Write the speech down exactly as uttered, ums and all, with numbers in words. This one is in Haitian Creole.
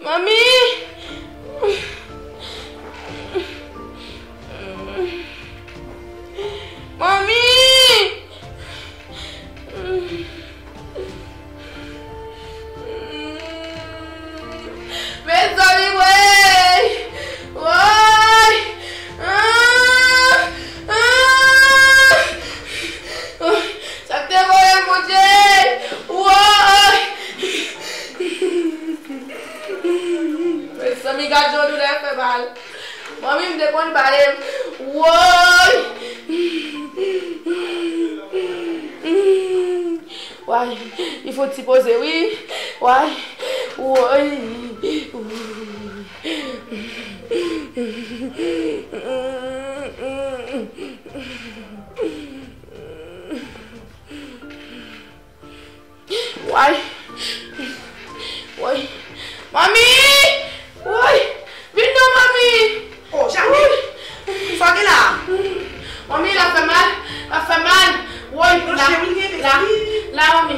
Manmi! Manmi! Mezanmi, woy! Woy! Ah! Ah! Sa k te voye m, Bondye! Woy! Mezanmi, gad jan doulè fè mal. Manmi m te konn pale m. Woy! Way, li fè yon ti poze, wi. Way, woy. Way. Woy. Manmi! Woy! Vin non, manmi! Oh, Jacqueline! Sa w gen la? Manmi, l ap fè mal. L ap fè mal. Woy, la, la, la, manmi.